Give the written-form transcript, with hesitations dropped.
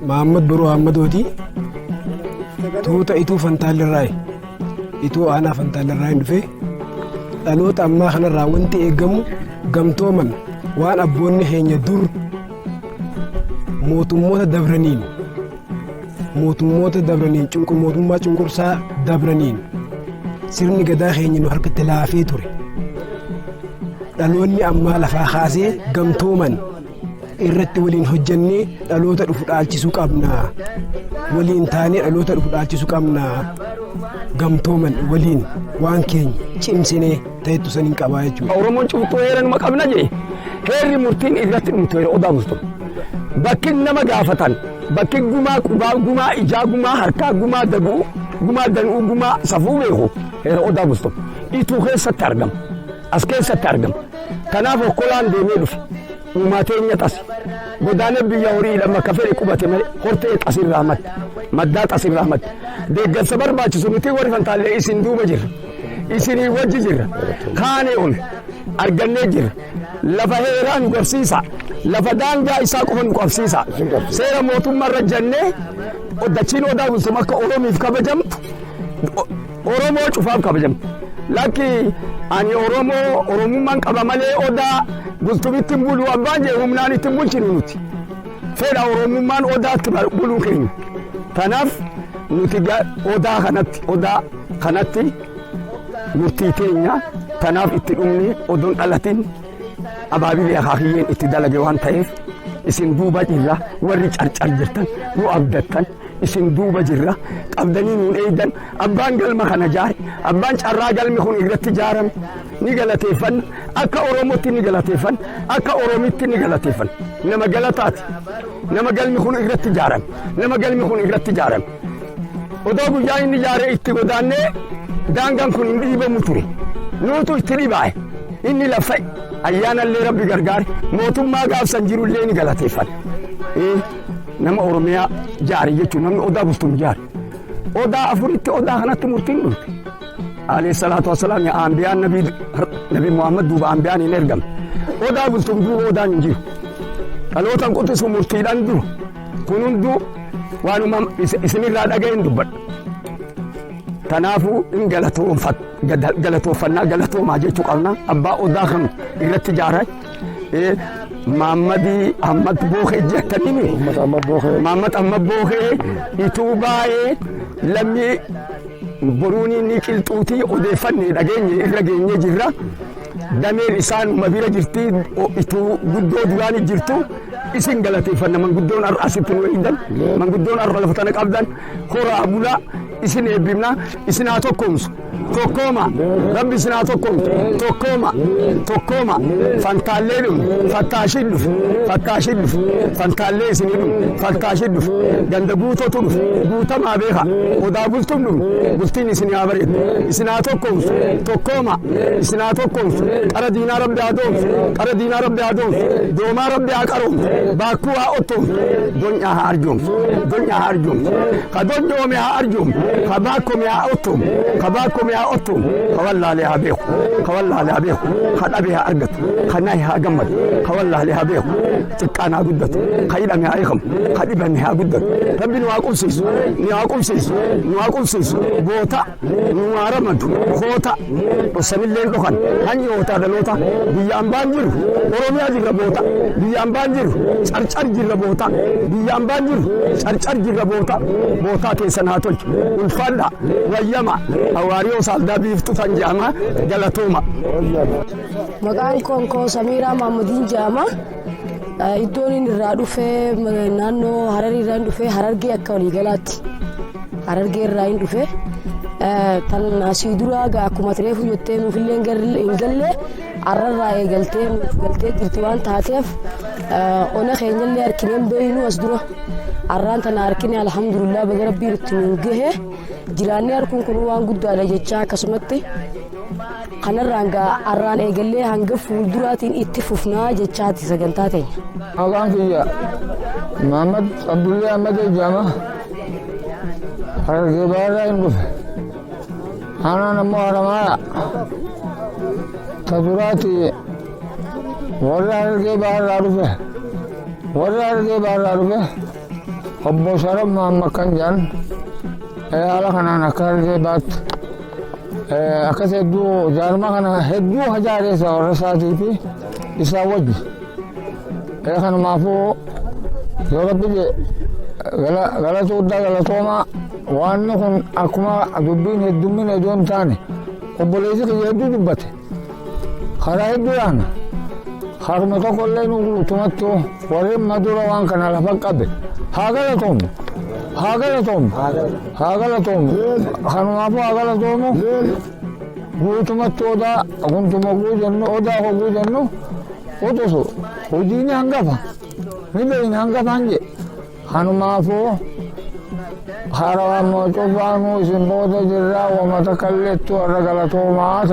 Mahammad Boruu Ahammadooti. Tuuta Ituu Fantaallerraayi. Ituu aanaa Fantaallerraayin dhufe. Dhaloota ammaa kanarraa wanti eegamu gamtooman waan abboonni keenya dur mootummoota dabraniin mootummoota dabraniin mootummaa cunqursaa dabraniin sirni gadaa keenya nu harkatti laafee ture. Dhaloonni ammaa lafaa kaasee gamtooman irratti waliin hojjannee dhaloota dhufu dhaalchisuu qabna. Waliin taanee dhaloota dhufu dhaalchisuu qabna. Gamtooman waliin waan keenya cimsinee ta'ettu saniin qabaa jechuudha. Oromoon cuftuu heera numa qabna jee heerri murtiin irratti dhumtu heera odaa bultu. Bakki nama gaafatan bakki gumaa qubaa gumaa ijaa gumaa harkaa gumaa daguu gumaa danuu gumaa safuu beeku heera odaa bultu. Ituu keessatti argama. As keessatti argama. Kanaaf okkolaan deemee dhufe. Uumaa teenya xasi. Godaanee biyya horii lama akka fedhe qubate malee hortee xasirraa madda. Maddaa xasirraa madda. Deeggarsa barbaachisu nuti warri fantaallee isin duuba jirra. Isinii wajji jirra. Kaanee ol argannee jirra. Lafa heeraa nu garsiisa. Lafa daangaa isaa qofa nu qabsiisa. Seera mootummaa irra jannee dachiin odaa bultum akka Oromiif kabajamtu Oromoo cufaaf kabajamtu. Lakki ani Oromoo Oromummaan qaba malee odaa bultumitti hin bulu abbaan jee humnaan itti hin bulchinu nuti. Fedha Oromummaan odaatti buluu keenya. Kanaaf nuti odaa kanatti odaa kanatti murtii teenya kanaaf itti dhumne odoon dhalatin abaabilee akaakiyyeen itti dalage waan ta'eef isin duuba jirra warri carcar jirtan nu abdattan isin duuba jirra qabdanii nuun eeydan abbaan galma kana jaare abbaan carraa galmi kun irratti jaarame ni galateeffanna akka Oromootti ni galateeffanna akka Oromitti ni galateeffanna nama galataati nama galmi kun irratti jaarame nama galmi kun irratti jaarame odoo guyyaa inni jaare itti godaannee daangaan kun hin dhiibamu ture nuutu itti dhibaa'e inni lafa ayyaanallee rabbi gargaare mootummaa gaafsan jirullee ni galateeffanna. Nama Oromiyaa jaare jechuun namni odaa bultuun jaare. Odaa afuritti odaa kanatti murtiin dhufte. Alayhi salaatu wassalaam ambiyaan nabi nabi Muhammad duuba ambiyaan hin ergamne. Odaa bultuun duuba odaan hin jiru. Dhalootaan quxisu murtiidhaan dura. Kun hunduu waanuma isinirraa dhaga'een dubbadha. Kanaafuu hin galatoonfannaa galatoomaa jechuu qabna. Abbaa odaa kan irratti jaarame. Maammadii Ahmad Bookee jettanii Maammad Ahmad Bookee ituu baay'ee lammii boruun inni qilxuutii odeeffanne dhageenye irra geenye jirra. Dameen isaan uma bira jirti ituu guddoo duraani jirtu isin galateeffanna manguddoon har'a asitti nu eegdan manguddoon har'a lafa tana qabdan horaa bulaa isin eebbifna isin haa tokkoomsu. Tokkooma rabbi isin haa tokkoomsu tokkooma tokkooma fantaallee dhufu fattaashin dhufu fattaashin dhufu fantaallee isinii dhufu fattaashin dhufu ganda guutotu dhufu guutamaa beeka odaa bultuun dhufu bultiin isin haa bareedu isin haa tokkoomsu tokkooma isin haa tokkoomsu qara diinaa rabbi haa doomsu qara diinaa rabbi haa doomsu doomaa rabbi haa qaroomsu baakkuu haa ottoomsu donyaa haa arjoomsu donyaa haa arjoomsu ka donyoome haa arjoomu ka baakkome haa ottoomu ka baakkome haa ottoomu ka wallaalee haa beeku ka wallaalee haa beeku ka dhabe haa argatu ka nahe haa gammadu ka wallaalee haa beeku xiqqaan haa guddatu ka hidhame haa hiikamu ka dhibame haa guddatu rabbi nu haa qubsiisu nu haa qubsiisu nu haa qubsiisu goota nu haa ramadu koota sanillee dhokan hanyootaa dhaloota biyyaan baan jiru Oromiyaa jirra boota biyyaan baan jiru carcar jirra boota biyyaan baan jiru carcar jirra boota bootaa keessan haa tolchu ulfaadha wayyama hawaariyoo saaldaa biiftuu tan jedhama galatooma. Maqaan koo Samiiraa Mahammadiin jedhama. Iddoon inni irraa dhufe naannoo Hararii irraa hin dhufe Harargee akka waliigalaatti Harargee irraa hin dhufe. Tan asii duraa akkuma reefu jettee nuufillee hin galle har'arraa eegaltee nuuf galtee jirti waan taateef ona keenyallee harkineen beeynu as dura har'aan tana harkine alhamdulillah baga rabbiin itti nuun gahe jiraannee harkuun kun waan guddaadha jechaa akkasumatti kanarraan gaa har'aan eegallee hanga fuulduraatiin itti fufnaa jechaati sagantaa teenya. Maqaan kiyya Mahammad Abdullahi Ahmad jedhama. Harargee Bahaarraa hin dhufe. Aanaan ammoo Haramaaya. Ta duraati warra Harargee Bahaarraa dhufe. Warra Harargee Bahaarraa dhufe. Obbo Sharaf Mahammad kan jedhan haala kanaan akka Harargee Bahaatti akkas hedduu jaarmaa kana hedduu hajaareessa warra isaatii fi isaa wajji. Kanumaafuu yoo Rabbi jedhe galata guddaa galatoomaa. Waan kun akkuma dubbiin heddummina iddoo hin taane, obboleessi kiyya hedduu dubbate, karaa hedduudhaan haruma tokko illee nu guutumatti warri madura waan kana lafa qabe haa galatoomu, haa galatoomu, haa galatoomu. Kanumaafuu haa galatoomu guutumatti. Odaa guntuma guu jennu, odaa hoguu jennu, utusu hojiin hangafa ni beeyna, hangafaan jedhe. Kanumaafuu harawaa cufaanuu isin booda jirraa wama takka illee warra galatoomaa.